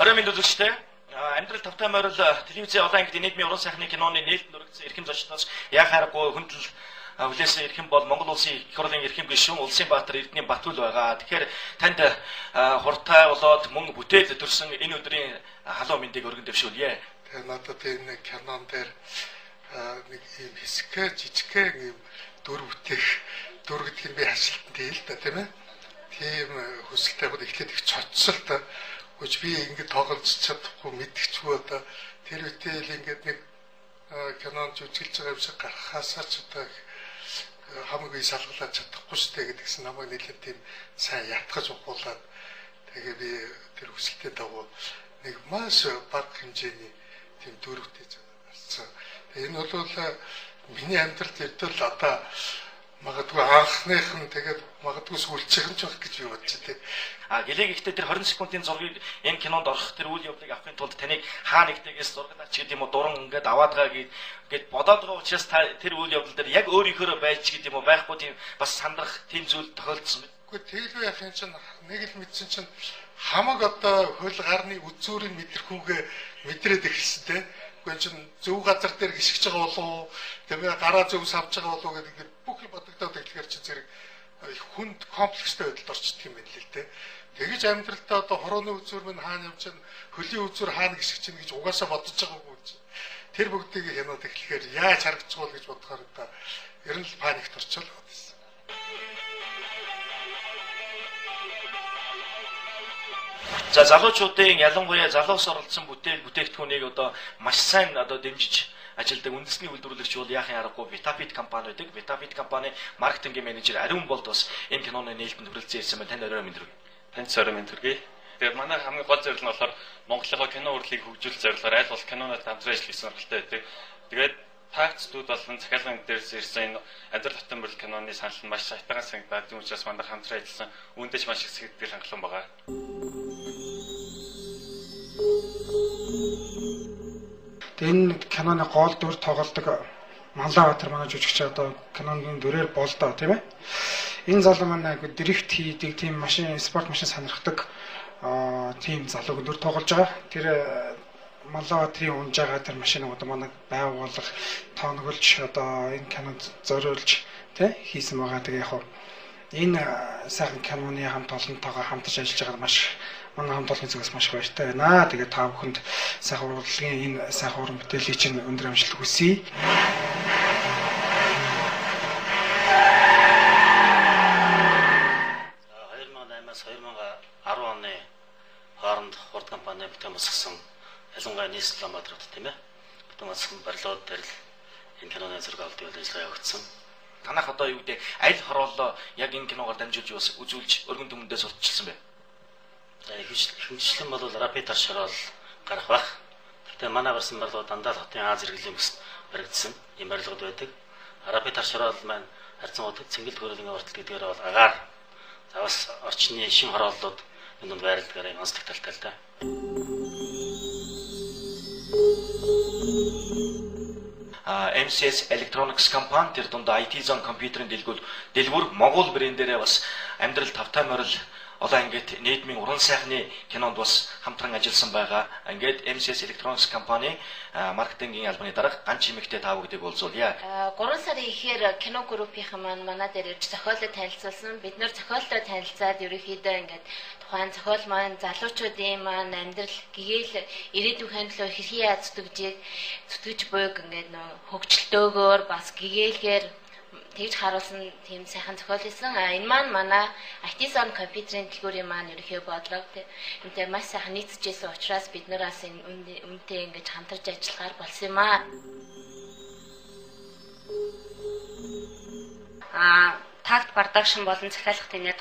Орой мэнд үзэгчдээ, Амьдрал тавтай морил телевизийн олон ангид нийгмийн уран сайхны киноны нээлттэнд өргөдсөн эрхэм зочдоос яах аргагүй хүндэл хүлээсэн эрхэм бол Монгол улсын их хурлын эрхэм гишүүн Улсын Баатар Эрдэнэ Батүл байгаа. Тэгэхээр танд хуртай болоод мөн бүтээл төрсэн энэ өдрийн халуун мэндийг өргөн дэвшүүлье. Тэгээ надад энэ кинон дээр нэг ийм хэсэгхээ жижигхэн ийм дүр бүтээх, дүр гэдэг нь би хашилтан тийм л да, тийм ээ. Тийм хүсэлтэй бол эхлээд их цоцсон л да. Үгүй би ингэж тоглож чадахгүй мэдчихгүй одоо тэр үедээ л ингээд нэг кинонд жүжиглэж байгаа юм шиг гарахаасаа ч одоо хамаагүй салгалаад чадахгүй шүү дээ гэдгсэн намайг нэлээд тийм сайн ятгаж ухуулаад тэгээ би тэр хүсэлтийн дагуу нэг маш бага хэмжээний тийм дүр бүтээж гарсан. Тэгээ энэ бол миний амьдралд ердөө л одоо магадгүй анхных нь тэгээд магадгүй сүүлчийнх нь ч байх гэж би бодож байна. А гэлээ гэхдээ тэр 20 секундын зургийг энэ кинонд орох тэр үйл явдлыг авахын тулд таныг хаа нэгтэйгээс зургалаач гэдэг юм уу, дуран ингээд аваад байгаа гээд бодоод байгаа учраас та тэр үйл явдал дээр яг өөрийнхөөрөө байж гэдэг юм уу, байхгүй тийм бас сандрах тийм зүйл тохиолдсон байна. Үгүй тэгэл яах юм чинь нэг л мэдсэн чинь хамаг одоо хөл гарны үзүүрийг мэдрэхүүгээ мэдрээд эхэлсэн те. Үгүй чинь зөв газар дээр гიშгэж байгаа болов уу, тийм ээ, гараа зөв савж байгаа болов уу гэдэг бүх юм бодогдоод эхлэхээр чинь зэрэг хүнд комплекстэй байдалд орчдөг юм байна л те. Тэгэж амьдралдаа одоо хорооны үзүүр минь хаана явж чинь, хөлийн үзүүр хаана гიშгэж чинь гэж угаасаа бодож байгаагүй чинь. Тэр бүгдийг хянаад эхлэхээр яаж харагдчих вэ гэж бодохоор одоо ер нь л паникт орчвол бодсон. За залуучуудын ялангуяа залуус оролцсон бүтээл бүтээгдэхүүнийг одоо маш сайн одоо дэмжиж ажилладаг үндэсний үйлдвэрлэгч бол яахын аргагүй Vitafit компани байдаг. Vitafit компани маркетингийн менежер Ариун Болд бас энэ киноны нээлтэнд хүрэлцэн ирсэн байна. Танд орой мэнд хүргэе. Танд орой мэнд хүргэе. Тэгээд манай хамгийн гол зорилго нь болохоор Монголынхоо кино урлагийг хөгжүүлэх зорилгоор аль болох киноноор хамтран ажиллах сонирхолтой байдаг. Тэгээд такт студ болон захиалгын дээрс ирсэн энэ Амьдрал тавтай морил киноны санал нь маш саятайхан санагдаад, тийм учраас манай хамтран ажилласан үүндээ ч маш их сэтгэл хангалуун байгаа. Энэ киноны гол дүр тоглодог Манлайбаатар манай жүжигч одоо киноны дүрээр болдоо, тийм ээ. Энэ залуу маань айгу дрифт хийдэг, тийм машин, спорт машин сонирхдаг тийм залууг дүр тоглож байгаа. Тэр Манлайбаатарын унж байгаа тэр машиныг одоо манай байгууллага тоонголж одоо энэ кинонд зориулж тий хийсэн байгаа. Тэгээ яг энэ сайхан киноны хамт олонтойгоо хамтарч ажиллаж байгаа маш манай хамт олонны зүгээс маш их баяртай байна. Тэгээ та бүхэнд сайхан урлагийн энэ сайхан уран бүтээлийн чинь өндөр амжилт хүсье. За 2008-аас 2010 оны хооронд хурд компани бүтээн босгосон ялангуяа нийслэл Улаанбаатар хот тийм ээ. Бүтэн босгосон барилгууд дээр л энэ киноны зураг авалт үйл ажиллагаа явагдсан. Танах одоо юу гэдэг аль хорооллоо яг энэ киногоор дамжуулж бас үзүүлж өргөн түмэндээ сурталчилсан бэ? За ихэвчлэн бол Rapid шороол гарах байх. Гэхдээ манай барьсан барилгууд дандаа л хотын Аз зэрэглэлийн бүсэд баригдсан ийм барилгууд байдаг. Rapid шороол маань харьцангуй цэнгэл төхөөрөмжийн ортол гэдгээр бол агаар. За бас орчны шин хорооллууд энэ дунд байрладгаар юм онцлог талтай л да. MCS Electronics компани тэр дунд IT Zone компьютерийн дэлгүүр Монгол брэндээрээ бас Амьдрал тавтай морил олон ангид нийгмийн уран сайхны кинонд бас хамтран ажилласан байгаа. Ингээд MCS Electronics компани маркетингийн албаны дарга Ган Чимэгтэй та бүгдийг уулзуулъя. 3 сарын ихээр кино группийнхан маань манай дээр ирж зохиолоо танилцуулсан. Бид нэр зохиолтой танилцаад ерөнхийдөө ингээд тухайн зохиол маань залуучуудын маань амьдрал гээйл ирээдүйн төлөө хэрхэн яаж зүтгэж буйг ингээд нөө хөгжилтөөгөөр бас гээйлгээр тэгж харуулсан тийм сайхан зохиол хийсэн. А энэ маань манай IT Zone компьютерийн дэлгүүрийн маань ерөнхий бодлого энтэй маш сайхан нийцэжсэн учраас бид нараас энэ үнэтэй ингэж хамтарч ажиллахаар болсон юм аа. А такт продакшн болон захиалгат инээд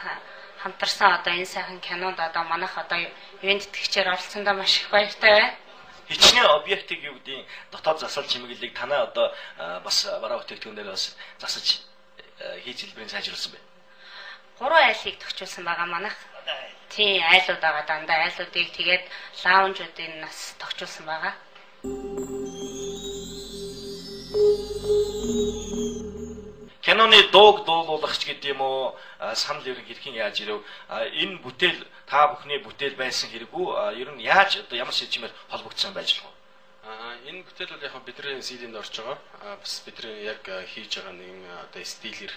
хамтарсан одоо энэ сайхан кинонд одоо манайх одоо ивент тэтгэгчээр оролцсондоо маш их баяртай байна. Хичнээн объектыг юу гэдгийг дотоод засал чимэглэлийг танай одоо бас бараа бүтээгдэхүүнээр бас засаж хийж хэлбэрийг сайжруулсан байна. 3 айлыг тохиолсон байгаа манайх. Тийм айлууд байгаа дандаа айлуудыг тэгээд лаунжуудыг нас тохиолсон байгаа. Киноны дууг дуулуулагч гэдэг юм уу, санал ер нь хэрхэн яаж ирэв? Энэ бүтээл та бүхний бүтээл байсан хэрэггүй. Ер нь яаж одоо ямар шийдвэр холбогдсон байж болох вэ? Энэ бүтээл бол яг бидний CD-нд орж байгаа. Бас бидний яг хийж байгаа нэгэн одоо стилээр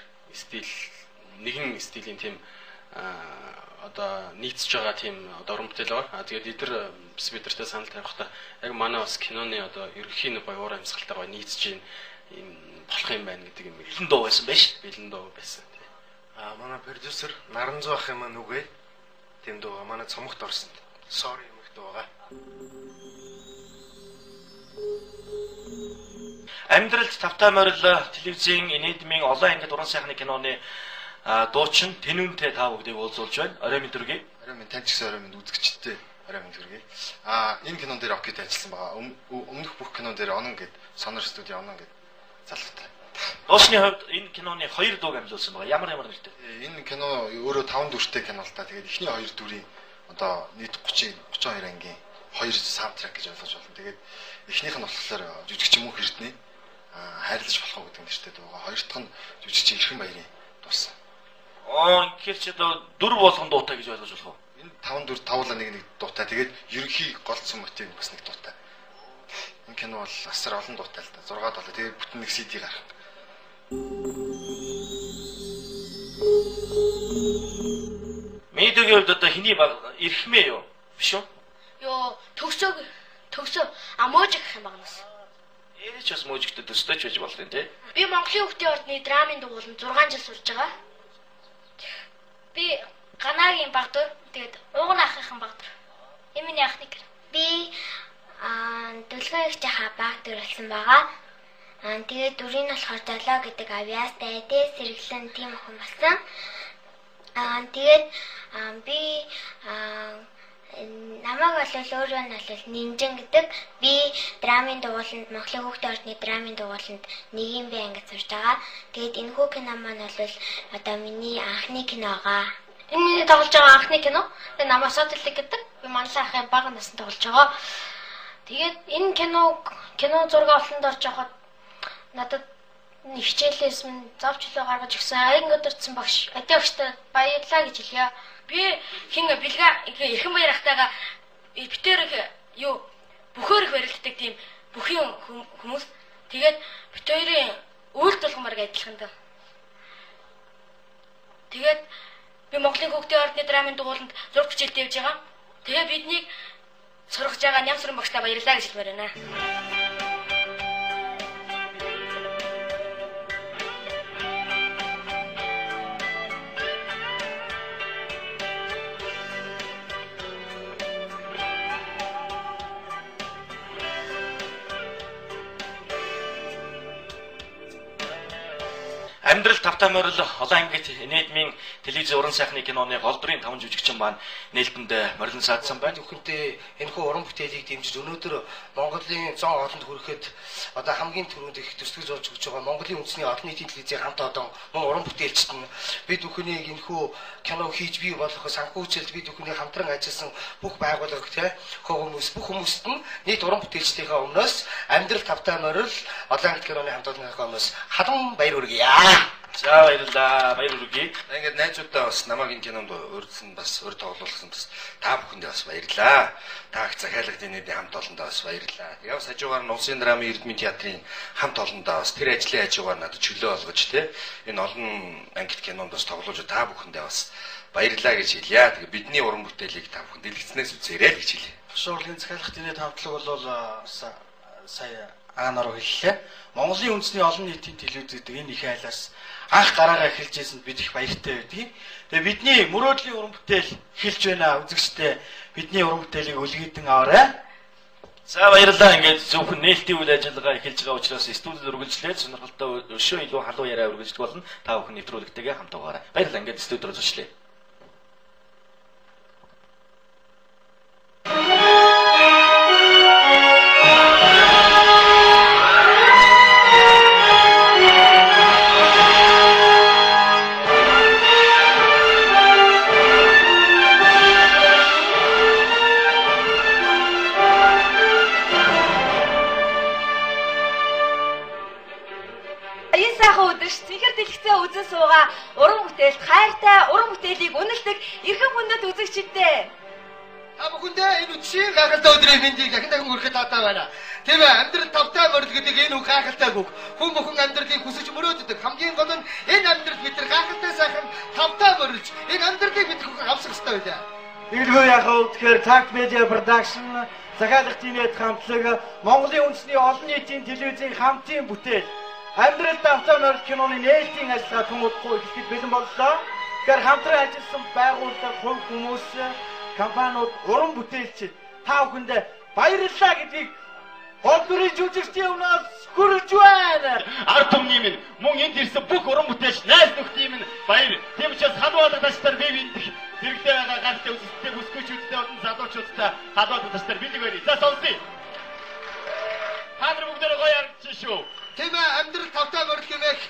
нэгэн стилийн тийм одоо нийцж байгаа тийм одоо уран бүтээл байгаа. Тэгээд эдгээр бас бидэртэй санал тавихтаа яг манай бас киноны одоо ерөнхий нэг гоё уур амьсгалтай гоё нийцж юм болох юм байна гэдэг юм. Бэлэн дуу байсан байж. Бэлэн дуу байсан тий. Манай продюсер Наранзуу ах юм аа нүгэ тийм дуу манай цомогт орсон. Sorry юм их дуу байгаа. Амьдралд тавтай морил телевизийн инээдмийн олон ангид уран сайхны киноны дуучин Тэнүүнтэй та бүгдийг уулзуулж байна. Орой минь төргий. Орой минь тань ч гэсэн орой минь үзэгчдээ орой минь төргий. Энэ кинон дээр Окид ажилласан байгаа. Өмнөх бүх кинон дээр Онон гээд Сонор студийн Онон гээд залуутай. Дуусны хувьд энэ киноны 2 дууг амжилуулсан байгаа. Ямар ямар нэртэй? Энэ кино өөрөө 5 дүртэй кино л та. Тэгээд эхний 2 дүрийн одоо нийт 30 32 ангийн 2 саундтрек гэж ойлгож байна. Тэгээд эхнийх нь болохоор жүжигчин Мөнх Эрдэнэ хайрлаж болох уу гэдэг нэртэй дуу байгаа. Хоёр дахь нь жүжигчин Эрхэн Баярын дуусан. Тэгэхээр чи одоо дүр болгон дуутай гэж ойлгож болох уу? Энэ 5 дүр тавуулаа нэг нэг дуутай. Тэгээд ерөнхий голцсон мотив бас нэг дуутай. Энэ кино бол асар олон дуутай л да. 6 7. Тэгээд бүтэн нэг CD гарах. Мэдээгийн хувьд одоо хэний баг эрхмээ юу? Биш үү? Йоо, төгсөө мөөжиг гэх юм багнаас. Ээж бас мөөжигтэй төстэй ч байж болох юм тий. Би Монголын хүүхдийн ордны драмын дугууланд 6 жил сурж байгаа. Би Ганагийн баг дүр, тэгээд Ууган ахын баг дүр. Энэ миний анхны кино. Би Дүлгэн эгчийнхаа баг дүр болсон байгаа. Тэгээд дүрийг нь болохоор Золоо гэдэг авиастай дээс сэргэлэн тийм охин болсон. Тэгээд би намайг бол өөрөө нь бол Нинжин гэдэг. Би драмын дугууланд Монголын хүүхдийн ордны драмын дугууланд нэг юм бэ ангид сурж байгаа. Тэгээд энэ хүү кино маань бол одоо миний анхны кино байгаа. Энэ миний тоглож байгаа анхны кино. Тэгээд намайг Сотэлэг гэдэг. Би Манлай ахын бага наснд тоглож байгаа. Тэгээд энэ кино зураг олонд орж явахад надад хичээлээс минь зов чөлөө гаргаж өгсөн. Аян өдөртсөн багш, адиа багштай баярлалаа гэж хэлье. Би хин бэлгэ Эрхэн Баяр ахтайгаа битээр их юу бөхөөр их барилддаг тийм бүхийн хүмүүс. Тэгээд бит хоёрын үйл тулган бараг адилхан даа. Тэгээд би Монголын хүүхдийн ордны драмын дугууланд зураг бичээлд явж байгаа. Тэгээд биднийг сургаж байгаа Нямсран багштай баярлалаа гэж хэлмээр байна. Амьдрал тавтай морил олон ангид инээдмийн телевизийн уран сайхны киноны гол дүрийн 5 жүжигчин маань нээлтэнд морилон саадсан байна. Бүхэнтэй энэхүү уран бүтээлийг дэмжиж өнөөдөр Монголын зон олонд хүрэхэд одоо хамгийн түрүүнд их төсгөл зурж өгч байгаа Монголын үндэсний олон нийтийн телевизийн хамт олон мөн уран бүтээлчд нь бид бүхнийг энэхүү кино хийж бий болох санхүүжилт бид бүхний хамтран ажилласан бүх байгууллага те хүмүүс бүх хүмүүст нь нийт уран бүтээлчдийнхээ өмнөөс амьдрал тавтай морил олон ангид киноны хамт олонныхоо өмнөөс халуун баяр хүргье. За баярлалаа. Баяр хүргэе. Ингээд найзуудаа бас намайг энэ кинонд урьдсан бас урь тоглуулсан бас та бүхэндээ бас баярлалаа. Та их захиалгын нийтийн хамт олондоо бас баярлалаа. Тэгээ бас хажуугаар нь Улсын драмын Эрдмийн театрын хамт олондоо бас тэр ажлын хажуугаар надад чөлөө олгож те энэ олон ангит кинонд бас тоглуулж та бүхэндээ бас баярлалаа гэж хэлье. Тэгээ бидний уран бүтээлийг та бүхэн дэлгэцнээс үзээрэй л гэж хэлье. Тушин урлагийн захиалгын нийт хамтлаг бол сая аанаар хэллээ. Монголын үндэсний олон нийтийн телевиз гэдэг энэ их айлаас анх гараагаа эхэлж байсанд бид их баяртай байдгийг. Тэгээ бидний мөрөөдлийн уран бүтээл эхэлж байна үзэгчдээ. Бидний уран бүтээлийг өлгийдэн аваарай. За баярлалаа. Ингээд зөвхөн нээлтийн үйл ажиллагаа эхэлж байгаа учраас студид үргэлжлээд сонирхолтой өшөө илүү халуун яриа үргэлжлэх болно. Та бүхэн нэвтрүүлэгтэйгээ хамт байгаарай. Баярлалаа. Ингээд студид рүү зуршлаа. Сайхан өдөр ш. Цэнхэр дэлгэцээ үзэн суугаа уран бүтээлд хайртай уран бүтээлчдийн бүтээлийг үнэлдэг эрхэм хүндэт үзэгчдээ. Та бүхэндээ энэ үдшийн гайхалтай өдрийн мэндийг дахин дахин хүрэхэд таатай байна. Тийм ээ, амьдрал тавтай морил гэдэг энэ үг гайхалтай үг. Хүн бүхэн амьдралыг хүсэж мөрөөддөг. Хамгийн гол нь энэ амьдрал бид нар гайхалтай сайхан тавтай морилж, энэ амьдралыг бид бүхэн авсах ёстой байлаа. Илгүү яг уу тэгэхээр Tact Media Production захиалгын нийт хамтлаг Монголын үндэсний олон нийтийн телевизийн хамтын бүтээл Амьдрал тавтай морил киноны нээлтийн ажиллагаа түн удахгүй эхлэхэд бэлэн боллоо. Тэгэхээр хамтран ажилласан байгууллага, хувь хүмүүс, компаниуд, уран бүтээлчид та бүхэндээ баярлалаа гэдгийг гол дүрийн жүжигчдийн өмнөөс хүргэж байна. Ард түмний минь мөн энд ирсэн бүх уран бүтээлч найз нөхдийн минь баяр. Тийм учраас халуун алгадагчдаар бие биендх зэрэгтэй байгаа гайхалтай үзэлттэй бүсгүйчүүдтэй болон залуучуудтай халуун алгадагчдаар бэлэг барья. За сонсъё. Та нар бүгдээрээ гоё харагдчих шүү. Тийм ээ, амьдрал тавтай морил гэмээх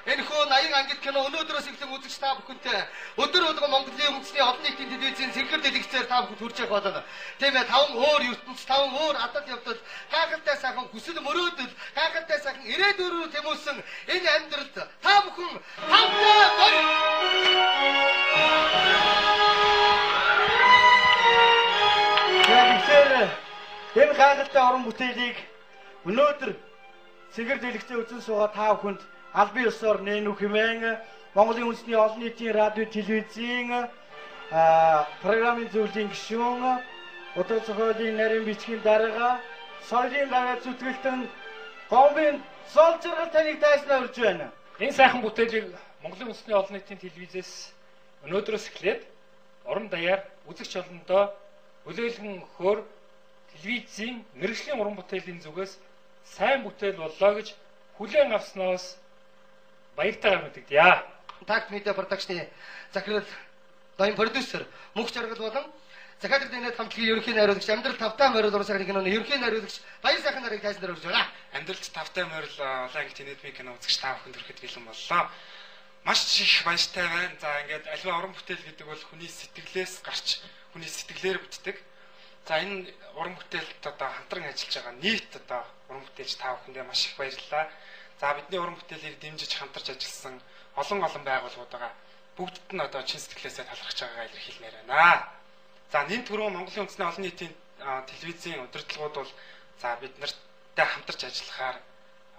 энэхүү 80 ангид кино өнөөдрөөс эхлэн үзэгч та бүхэнтэй өдөр болгон Монголын үндэсний олон нийтийн телевизийн сэнхэр дэлгэцээр та бүхэнд хүрч явах болно. Тийм ээ, таван өөр ертөнц, таван өөр адал явдал, гайхалтай сайхан хүсэл мөрөөдөл, гайхалтай сайхан ирээдүйн рүү тэмүүлсэн энэ амьдралд та бүхэн тавтай морил. Тэгэхээр энэ гайхалтай уран бүтээлийг өнөөдөр Сэнхэр дэлгэцээ үзэн суугаа та бүхэнд албан ёсоор нээнүү хэмээн Монголын үндэсний олон нийтийн радио телевизийн програмын зөвлөлийн гишүүн удаг зохиолын нарийн бичгийн дарга соёлын гавьяа зүтгэлтэн Гомбын зол жаргал таныг дайснаа урьж байна. Энэ сайхан бүтээлийг Монголын үндэсний олон нийтийн телевизээс өнөөдрөөс эхлээд орон даяар үзэгч олондоо хүлээлгэн өгөхөөр телевизийн мэргэжлийн уран бүтээлийн зүгээс сайн бүтээл боллоо гэж хүлээн авсноос баяртайгаар мэдэгдэе. Tact Media Production-ы захирал, ноён продюсер Мөнх Жаргал болон захиалгын нийт хамтлагийн ерөнхий найруулагч Амьдрал тавтай морил уран сайхны киноны ерөнхий найруулагч Баяр сайхан нарыг тайзан дээр өргөж байна. Амьдралд тавтай морил олон ангит нийтмийн кино үзэгч та бүхэнд хүрэхэд бэлэн боллоо. Маш их баяртай байна. За ингээд альва уран бүтээл гэдэг бол хүний сэтгэлээс гарч хүний сэтгэлээр бүтдэг. За энэ уран бүтээлд одоо хамтран ажиллаж байгаа нийт одоо уран бүтээлч та бүхэндээ маш их баярлалаа. За бидний уран бүтээлийг дэмжиж хамтарч ажилласан олон олон байгууллагууд байгаа. Бүгдд нь одоо чин сэтгэлээсээ талархаж байгаагаа илэрхийлмээр байна. За нэн түрүү Монголын үндэсний олон нийтийн телевизийн удирдлагууд бол за бид нартай хамтарч ажиллахаар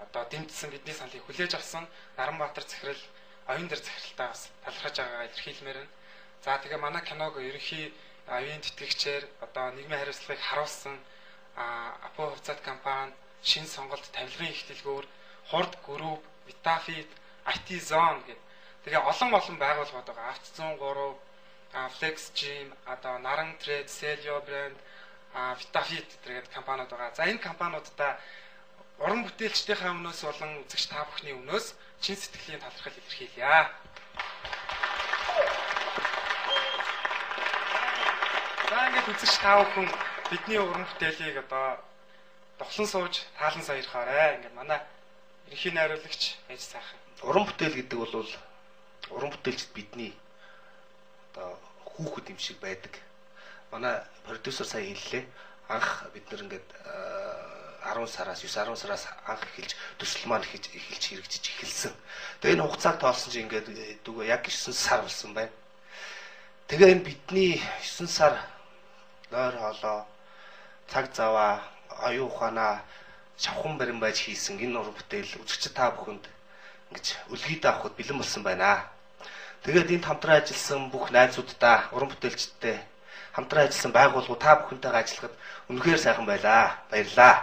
одоо дэмжсэн бидний саналыг хүлээж авсан Наранбаатар захирал, оюун дээр захиралтай бас талархаж байгаагаа илэрхийлмээр байна. За тэгээ манай киног ерөнхий оюун тэтгэгчээр одоо нийгмийн хариуцлагыг харуулсан Апо хувьцаат компани, шин сонголт, тавилгын их дэлгүүр, Хурд групп, Vitafit, IT Zone гэдэг. Тэгээ олон олон байгууллагууд байгаа. Авто 103, Flex Gym, одоо Наран Trade, Celio Brand, Vitafit гэдэг компаниуд байгаа. За энэ компаниудаа уран бүтээлчдийнхээ өмнөөс болон үзэгч та бүхний өмнөөс чин сэтгэлийн талархал илэрхийлье. За ингээд үзэгч та бүхэн бидний уран бүтээлийг одоо довлон сууж таалан саярхаарай. Ингээд манай ерөнхий найруулагч байж сайхан. Уран бүтээл гэдэг бол уран бүтээлчд бидний одоо хүүхэд юм шиг байдаг. Манай продюсер сая хэллээ. Анх бид нар ингээд 10 сараас 9 10 сараас анх эхэлж төсөл маань эхэлж хэрэгжиж эхэлсэн. Тэгээ энэ хугацааг тоолсон чинь ингээд дүүгээ яг 9 сар болсон байна. Тэгээ энэ бидний 9 сар нойр хоолоо, цаг заваа, оюун ухаанаа шавхан барин байж хийсэн энэ уран бүтээл үзэгчид та бүхэнд ингэж өлгийдээ авахд бэлэн болсон байна. Тэгээд энд хамтран ажилласан бүх найзууддаа, уран бүтээлчдтэй хамтран ажилласан байгууллагууд та бүхэнтэйгээ ажиллахад үнэхээр сайхан байлаа. Баярлалаа.